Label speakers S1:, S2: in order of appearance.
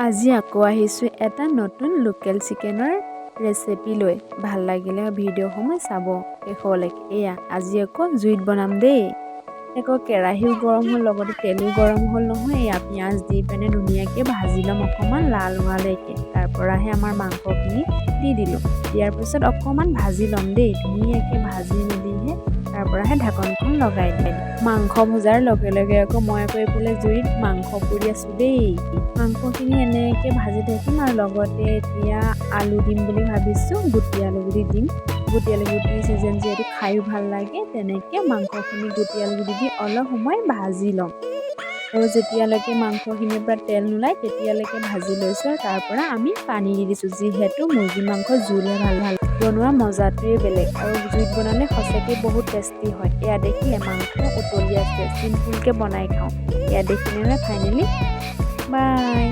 S1: আজি আকৌ আহিছোঁ এটা নতুন লোকেল চিকেনৰ ৰেচিপি লৈ। ভাল লাগিলে ভিডিঅ'সমূহ চাব শেষলৈকে। এয়া আজি আকৌ জুইত বনাম দেই। আকৌ কেৰাহীও গৰম হ'ল, লগতে তেলো গৰম হ'ল নহয়। এয়া পিঁয়াজ দি পিনে ধুনীয়াকৈ ভাজি ল'ম অকণমান লাল হোৱালৈকে। তাৰ পৰাহে আমাৰ মাংসখিনি দি দিলোঁ। দিয়াৰ পিছত অকণমান ভাজি ল'ম দেই। ধুনীয়াকৈ ভাজি মেলিহে তাৰ পৰাহে ঢাকনখন লগাই দিম। মাংস ভজাৰ লগে লগে আকৌ মই আকৌ এইফালে জুইত মাংস পুৰি আছোঁ দেই। মাংসখিনি এনেকৈ ভাজি থাকিম আৰু লগতে এতিয়া আলু দিম বুলি ভাবিছোঁ। গুটি আলু বুলি দিম। গুটি আলু গুটিৰ ছিজন যিহেতু, খায়ো ভাল লাগে। তেনেকৈ মাংসখিনি গুটি আলু গুটি দি অলপ সময় ভাজি ল'ম আৰু যেতিয়ালৈকে মাংসখিনিৰ পৰা তেল নোলায়, তেতিয়ালৈকে ভাজি লৈছোঁ। আৰু তাৰ পৰা আমি পানী দি দিছোঁ, যিহেতু মুৰ্গী মাংস জোলহে ভাল ভাল বনোৱা মজাটোৱে বেলেগ আৰু জুইত বনালে সঁচাকৈ বহুত টেষ্টি হয়। এয়া দেখিলে, মাংস উতলি আছে। চিম্পুলকৈ বনাই খাওঁ। এয়া দেখিলে। ফাইনেলি, বাই।